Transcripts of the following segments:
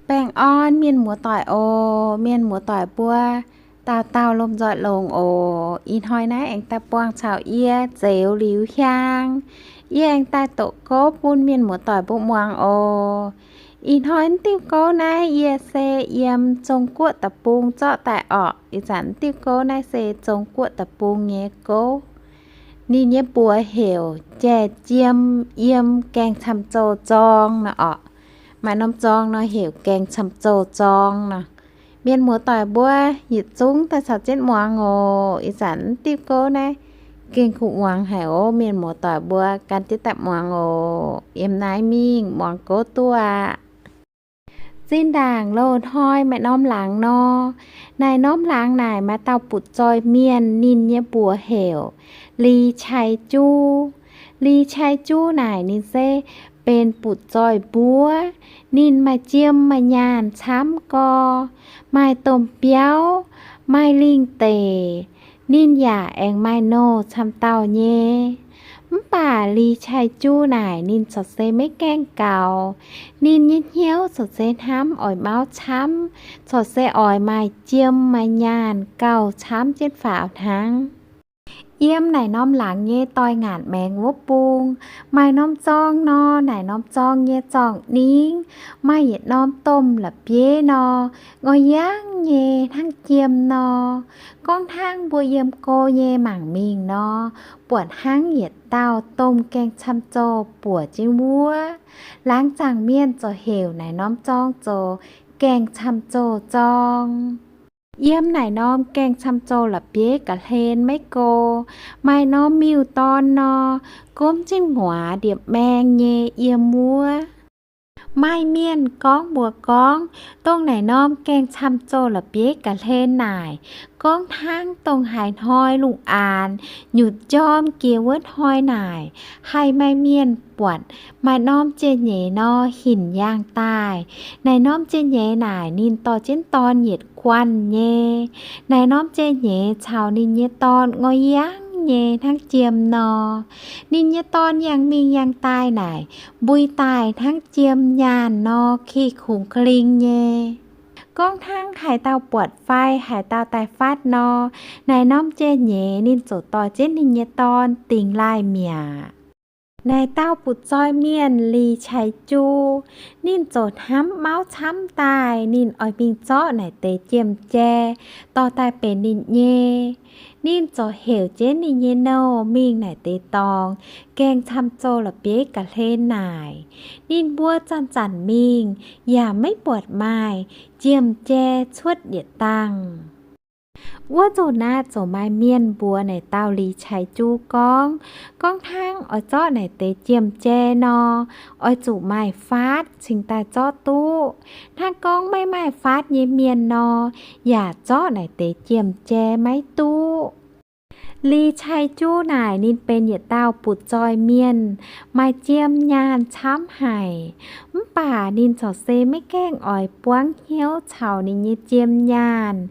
Baengh orn mienh muoz-doic oc. Mienh muoz-doic mbuo dauh dauh lomh nzoih longx oc. Ih hnoi naaiv aengx daaih buangh caux yie Zeux Liuz Hiaang. Yie aengx daaih doqc gouv bun mienh muoz-doic mbuo muangx oc. Ih hnoi diuh gouv naaiv yie se yiem Zong Guoqv deic-bung zorqv daaih orqc. Ih zanc diuh gouv naaiv se Zong Guoqv deic-bung nyei gouv. Ninh nyei mbuox heuc Jai Jiem, yiem Gaeng Camv Zoh Zorng nor orqc. Maaih norm zorng nor heuc Gaeng Camv Zoh Zorng nor. Mienh muoz-doic mbuo yietc zungv daaih caux jienv muangx oc. Ih zanc diuh gouv naaiv gengh kuh muangx haic oc. Mienh muoz-doic mbuo gan jienv daaih muangx oc. Yiem naaiv mingh muangx gouv duqv aqv. Zinh ndaangc loz-hnoi maaih norm laangz nor, naaiv norm laangz naaic maaih dauh butv-zoih mienh, ninh nyei mbuox heuc Li Cai Juv. Li Cai Juv naaic ninh se benx butv-zoih mbuov. Ninh maaih jiem maaih nyaanh camv gorx, maaih domh biauv, maaih lingh deic. Ninh yaac aengx maaih nouh camv dauh nyei. Mv baac Li Cai Juv naaic ninh corc se maiv gaengh gaux. Ninh nyei hnyouv corc se hnamv oix mauv camv, corc se oix maaih jiem maaih nyaanh gauh camv jienv faaux hnangv. Yiem naaic norm laangz nyei doix-ngaanc maengx wuov bung, maaih norm zorng nor, naaic norm zorng nyei zorng-ningv maaih yietc norm domh la'bieiv nor, ngoi yangv nyei hnangv jiem nor. Gorngv hnangv mbuo yiem go nyei mangc mingh nor, buatc hnangv yietc dauh domh gaeng camv zoh buoc jienv wuov. Laangz zaangc mienh ziouc heuc naaic norm zorng zoux Gaeng Camv Zoh Zorng. Yiem naaic norm Gaeng Camv Zoh la'bieiv ga'hlen maiv go, maaih norm miuc-dorn nor, gomv jienv nguaaz ndiepv maeng nyei yiem wuov. Maaih mienh gorngv mbuox gorngv, dongh naaic norm Gaeng Camv Zoh la'bieiv ga'hlen naaic, gorngv hnangv dongh haaix hnoi lungh aanx nyutc njorm jiex wuov hnoi naaic, haih maaih mienh buatc maaih norm jai-nyeiz nor hinc yaangh daaih. Naaic norm jai-nyeiz naaic ninh dorh jienv dorn yietc guanh nyei. Naaic norm jai-nyeiz caux ninh nyei dorn ngoi yangv nyei hnangv jiem nor. Ninh nyei dorn yangh mingh yangh daaih naaic, mbui daaih hnangv jiem nyaanh nor, kih kungx ka'ling nyei. Gorngv hnangv haaix dauh buatc fai haaix dauh daaih fatv nor, naaic norm jai-nyeiz ninh ziouc dorh jienv ninh nyei dorn dingx laaih mi'aqv. Naaic dauh butv-zoih mienh Li Cai Juv, ninh ziouc hnamv mauv camv daaih ninh oix mingh zorqv naaic deix jiem-jai dorh daaih benx ninh nyei. Ninh ziouc heuc jienv ninh nyei nouh mingh naaic deix dorngx Gaeng Camv Zoh la'bieiv ga'hlen naaic. Ninh mbuo zanc-zanc mingh yaac maiv buatc maaih jiem-jai cuotv yietc dangh. Wuov nzunc naaiv ziouc maaih mienh mbuox naaic dauh Li Cai Juv gorngv, gorngv hnangv oix zorqv naaic deix jiem-jai nor, oix zuqc maaih faatv cingx daaih zorqv duqv. Hnangv gorngv maiv maaih faatv nyei mienh nor, yaac zorqv naaic deix jiem-jai maiv duqv. Li Cai Juv naaic ninh benx yietc dauh butv-zoih mienh, maaih jiem nyaanh camv haic. Mv baac ninh corc se maiv gaengh oix buangv hnyouv caux ninh nyei jiem nyaanh.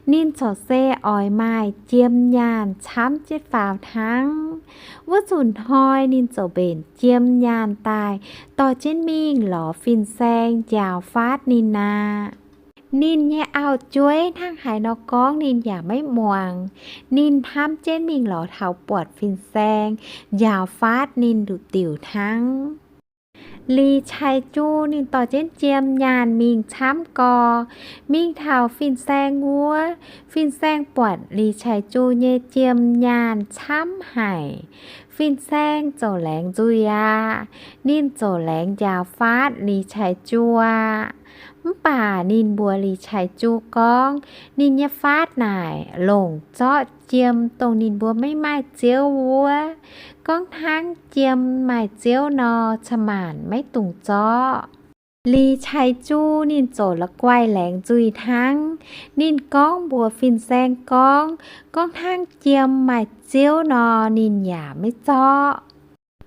Ninh corc se oix maaih jiem nyaanh camv jienv faaux hnangv. Wuov nzunc hnoi ninh ziouc mbenc jiem nyaanh daaih dorh jienv mingh lorz fin-saeng njaaux faatv ninh aqv. Ninh nyei auv-jueiv hnangv haaix nor gorngv ninh yaac maiv muangx. Ninh hnamv jienv mingh lorz taux buatc fin-saeng njaaux faatv ninh nduqc diuc hnangv. Li Cai Juv ninh dorh jienv jiem nyaanh mingh camv gorx, mingh taux fin-saeng wuov. Fin-saeng buatc Li Cai Juv nyei jiem nyaanh camv haic. Fin-saeng ziouc laengz nzuih aqv. Ninh ziouc laengz njaaux faatv Li Cai Juv aqv. Mv baac ninh mbuox Li Cai Juv gorngv, ninh nyei faatv naaic longc zorqv jiem dongh ninh mbuo maiv maaih ziouv wuov. Gorngv hnangv jiem maaih ziouv nor, ca'maanc maiv dungx zorqv. Li Cai Juv ninh ziouc la'guaih laengz nzuih hnangv. Ninh gorngv mbuox fin-saeng gorngv, gorngv hnangv jiem maaih ziouv nor, ninh yaac maiv zorqv.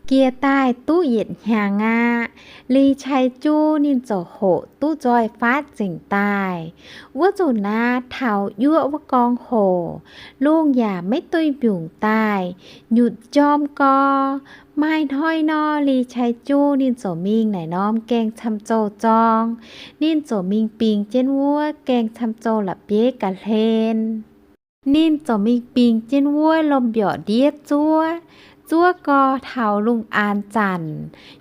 Jiex daaih duqv yietc hnyangx aqv, Li Cai Ju ninh ziouc hoqc duqv nzoih faatv zingc daaih. Wuov nzunc naaiv taux yuoqv wuov gorngv hoc, lungh yaac maiv duih mbiungc daaih, nyutc jorm gau. Maaih hnoi nor, Li Cai Ju ninh ziouc mingh naaic norm gaeng camv-zoh zorng. Ninh ziouc mingh bingx jienv wuov gaeng camv-zoh la'bieiv ga'hlen. Ninh ziouc mingh bingx jienv wuov lomh mbiorqc ndiev zuov. Zuov gau taux lungh aanx zanc,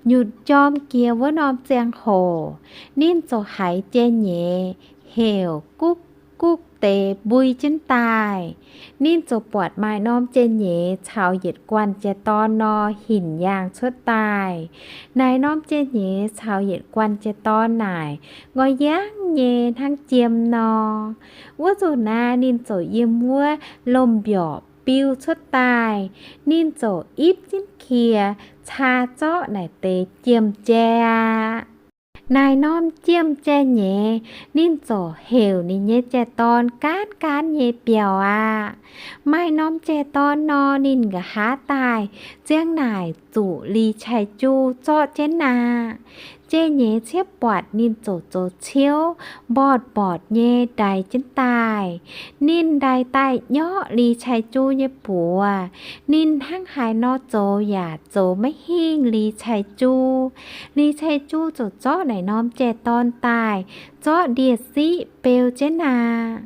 nyutc jorm jiex wuov norm ziangh hoc, ninh ziouc haiz jai-nyeiz heuc gukv gukv deix mbui jienv daaih. Ninh ziouc buatc maaih norm jai-nyeiz caux yietc guanh jai-dorn nor hinc yaangh cuotv daaih. Naaic norm jai-nyeiz caux yietc guanh jai-dorn naaic ngoi yangv nyei hnangv jiem nor. Wuov nzunc naaiv ninh ziouc yiem wuov lomh mbiorqc biu cuotv daaih. Ninh ziouc ipv jienv qiex caa zorqv naaic deix jiem jai aqv. Naaic norm jiem jai-nyeiz ninh ziouc heuc ninh nyei jai-dorn gaanv gaanv nyei biauv aqv. Maaih norm jai-dorn nor ninh nqa'haav daaih ziang naaic zuqc Li Cai Ju zorqv jienv aqv. Jai-nyeiz ciev buatc ninh ziouc zoux ciouv mbotv mbotv nyei ndaix jienv daaih. Ninh ndaix daaih nyorqv Li Cai Ju nyei buoz. Ninh hnangv haaix nor zoux yaac zoux maiv hingh Li Cai Ju. Li Cai Ju ziouc zorqv naaic norm jai-dorn daaih, zorqv ndie-siqv beu jienv aqv.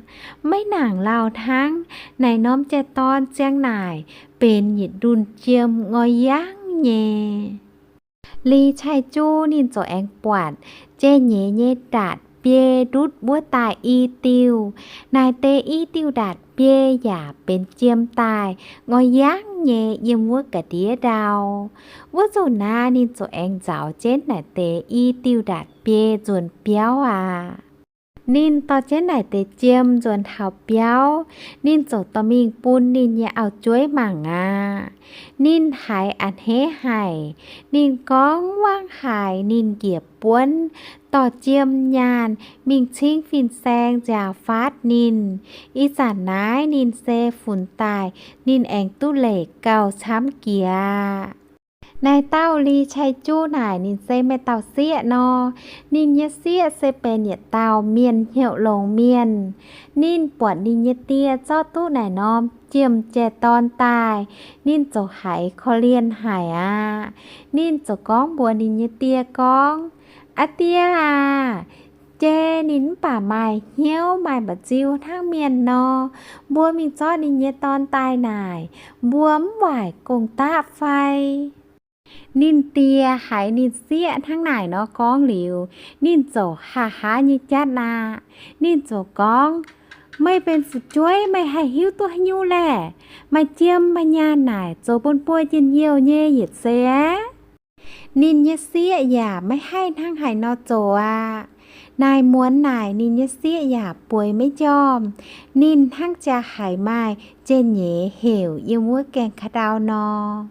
Maiv nangc lauh hnangv, naaic norm jai-dorn ziang naaic benx yietc ndunh jiem ngoi yangv nyei. Li Cai Ju ninh ziouc aengx buatc jai-nyeiz nyei ndatc biei ndutv wuov daaih i diuh. Naaic deix i diuh ndatc biei yaac benx jiem daaih ngoi yangv nyei yiem wuov ga'ndiev ndau. Wuov nzunc naaiv ninh ziouc aengx nzaaux jienv naaic deix i diuh ndatc biei nzuonx biauv aqv. Ninh dorh jienv naaic deix jiem nzuonx taux biauv, ninh ziouc dorh mingh bun ninh nyei auv-jueiv mangc aqv. Ninh haiz a'hneiv haic. Ninh gorngv wangv haic ninh njiec buonv dorh jiem nyaanh mingh cingv fin-saeng nziaaux faatv ninh. Ih zanc naaiv ninh se funx daaih ninh aengx duqv leih gauh camv jiex aqv. Naaiv dauh Li Cai Ju naaic ninh se maaih dauh sieqv nor. Ninh nyei sieqv se benx yietc dauh mienh hnyouv longx mienh. Ninh buatc ninh nyei die zorqv duqv naaic norm jiem jai-dorn daaih, ninh ziouc haiz korv-lienh haic aqv. Ninh ziouc gorngv mbuox ninh nyei die gorngv, Aa die aac, jai ninh mv baac maaih hnyouv maaih mba'nziu hnangv mienh nor, mbuo mingh zorqv ninh nyei dorn daaih naaic, mbuo mv waaic gong-daqv fai? Ninh die haiz ninh sieqv hnangv naaic nor gorngv liuz, ninh ziouc haaix haaix nyei jatv aqv. Ninh ziouc gorngv, Meih benx fu'jueiv meih haih hiuv duqv haaix nyungc laeh? Maaih jiem maaih nyaanh naaic zoux bun buo njien-youh nyei yietc seix aqv. Ninh nyei sieqv yaac maiv haih hnangv haaix nor zoux aqv. Naaic muonz naaic ninh nyei sieqv yaac bueix maiv njormh. Ninh hnangv jaa haiz maaih jai-nyeiz heuc yiem wuov gaengh ka'ndau nor.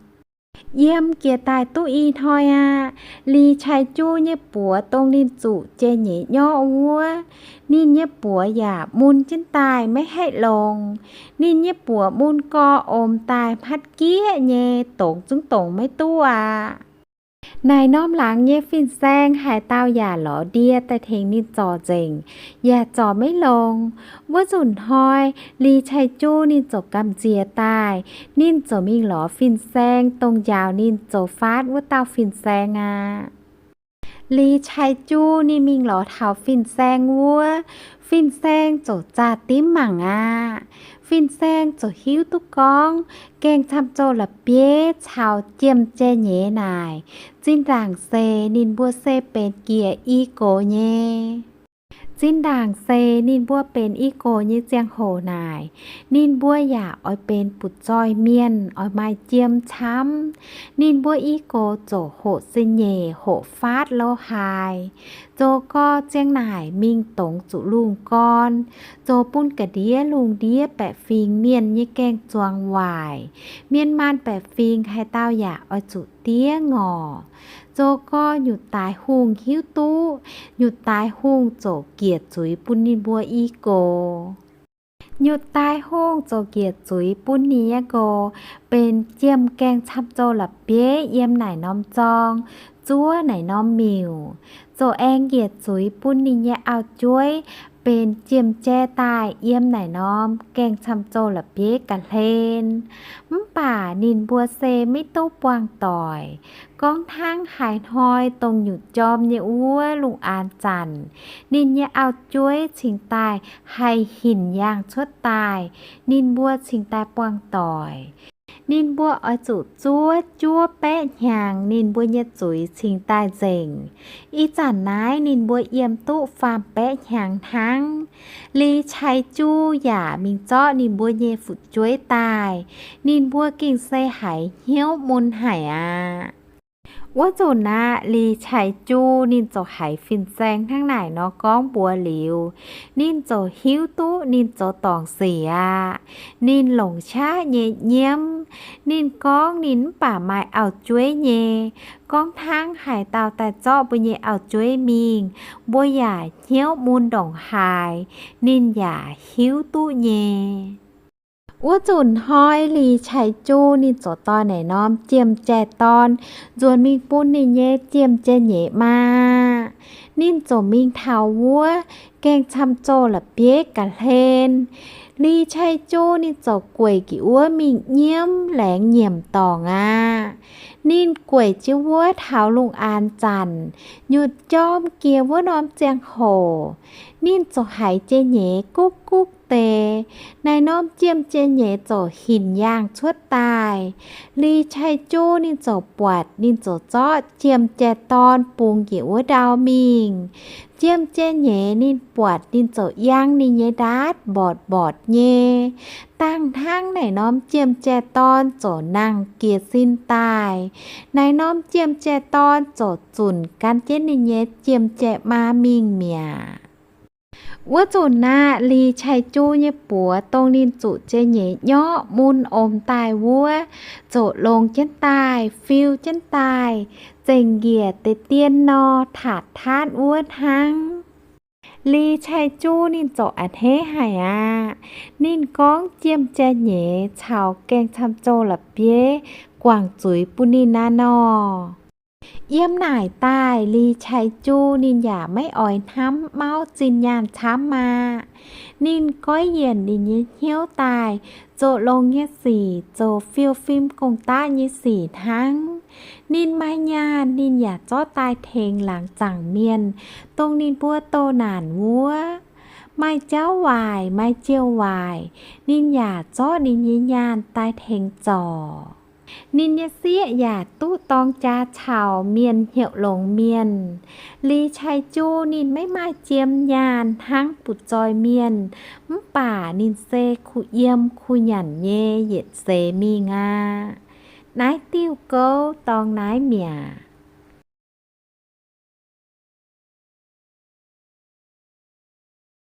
Yiem jiex daaih duqv i hnoi aqv, Li Cai Ju nyei buoz dongh ninh zuqc jai-nyeiz nyorqv wuov, ninh nyei buoz yaac mun jienv daaih maiv haih longx. Ninh nyei buoz mun gorx omx daaih hmatv gieqv nyei, dongz zungv dongz maiv duqv aqv. Naaic norm laangz nyei fin-saeng haaix dauh yaac lorz ndie daaih tengx ninh zorc nzengc, yaac zorc maiv longx. Wuov nzunc hnoi, Li Cai Ju ninh ziouc gamh nziex daaih, ninh ziouc mingh lorz fin-saeng dongh njaaux ninh zoux faatv wuov dauh fin-saeng aqv. Li Cai Ju ninh mingh lorz taux fin-saeng wuov, fin-saeng ziouc zaah dimv mangc aqv. Fin-saeng ziouc hiuv duqv gorngv gaengh camv-zoh la'bieiv caux jiem jai-nyeiz naaic, zinh ndaangc seix ninh mbuo se benx jiex i gox nyei. Zinh ndaangc seix ninh mbuo benx i gox nyei ziangh hoc naaic, ninh mbuo yaac oix benx butv-zoih mienh, oix maaih jiem camv. Ninh mbuo i gox ziouc hoqc se nyeic hoqc faatv lo haaix, zoux gorx ziang naaic mingh dongz zuqc lungh gorn, zoux bun ga'ndiev lungh ndiev baeqc fingx mienh nyei gaeng-zuangx waaic. Mienh maanh baeqc fingx haaix dauh yaac oix zuqc diev ngorc. Zoux gorx nyutc daaix hungh hiuv duqv, nyutc daaix hungh ziouc giec zuiz bun ninh mbuo i gox. Nyutc daaih hungh ziouc njiec zuiz bun ninh nyei nqox benx jiem gaengh camv-zoh la'bieiv yiem naaic norm zorng, zuov naaic norm miuc, ziouc aengx njiec zuiz bun ninh nyei auv-jueiv benx jiem-jai daaih yiem naaic norm gaengh camv-zoh la'bieiv ga'hlen. Mv baac ninh mbuo se maiv duqv buangh doic. Gorngv hnangv haaix hnoi dongh nyutc jorm nyei wuov lungh aanx zanc, ninh nyei auv-jueiv cingx daaih haih hinc yaangh cuotv daaih, ninh mbuo cingx daaih buangh doic. Ninh mbuo oix zuqc zuov juov baeqv hnyangx, ninh mbuo nyei zuiz cingx daaih nzengc. Ih zanc naaiv ninh mbuo yiem duqv faam-baeqv hnyangx hnangv. Li Cai Ju yaac mingh zorqv ninh mbuo nyei fu'jueiv daaih. Ninh mbuo gengh se haiz hnyouv mun haic aqv. Wuov nzunc aqv, Li Cai Ju ninh ziouc haiz fin-saeng hnangv naaic nor gorngv mbuox liuz, ninh ziouc hiuv duqv ninh zoux dorngc sic aqv. Ninh longc qaqv nyei nyiemv. Ninh gorngv ninh mv baac maaih auv-jueiv nyei. Gorngv hnangv haaix dauh daaih zorqv mbuo nyei auv-jueiv mingh, mbuo yaac hnyouv mun ndongc haaix, ninh yaac hiuv duqv nyei. Wuov nzunc hnoi Li Cai Ju ninh ziouc dorh naaic norm jiem-jai dorn nzuonx mingh bun ninh nyei jiem-jai nyeiz maa. Ninh ziouc mingh taux wuov gaengh camv-zoh la'bieiv ga'hlen. Li Cai Ju ninh ziouc gueic njiec wuov mingh nyiemv laengz nyiemc dorngc aqv. Ninh gueic jienv wuov taux lungh aanx zanc, nyutc jorm jiex wuov norm ziangh hoc, ninh ziouc haiz jai-nyeiz gukv gukv deix. Naaic norm jiem-jai nyeiz ziouc hinc yaangh cuotv daaih. Li Cai Ju ninh ziouc buatc, ninh ziouc zorqv jiem-jai dorn bungx njiec wuov ndau mingh. Jiem-jai nyeiz ninh buatc, ninh ziouc yangh ninh nyei ndaatv mbortc mbortc nyei. Dangh hnangv naaic norm jiem-jai dorn ziouc nangh jiez sin daaih. Naaic norm jiem-jai dorn ziouc zunc gan jienv ninh nyei jiem-jai maa mingh mi'aqv. Wuov nzunc aqv, Li Cai Ju nyei buoz dongh ninh zuqc jai-nyeiz nyorqv mun omx daaih wuov, ziouc longx jienv daaih, fiu jienv daaih, zengc njiec deix dien nor, tatc taatv wuov hnangv. Li Cai Ju ninh ziouc a'hneiv haic aqv. Ninh gorngv jiem-jai nyeiz caux gaeng camv-zoh la'bieiv guangc zuiz bun ninh naaiv nor. Yiem naaic daaih Li Cai Ju ninh yaac maiv oix hnamv mauv zinh nyaanh camv aqv. Ninh goiv yienc ninh nyei hnyouv daaih, zoux longx nyei sic, zoux fiou fim gong-daqv nyei sic hnangv. Ninh maaih nyaanh ninh yaac zorqv daaih tengx laangz zaangc mienh, dongh ninh mbuo doh naanc wuov. Maaih jauv waaic, maaih jiou waaic, ninh yaac zorqv ninh nyei nyaanh daaih tengx zorc. Ninh nyei sieqv yaac duqv dorng jaa caux mienh hnyouv longx mienh. Li Cai Ju ninh maiv maaih jiem nyaanh hnangv butv-zoih mienh, mv baac ninh se kuh yiem kuh nyanc nyei yietc seix mingh aqv. Naaiv diuh gouv dorng naaiv mi'aqv.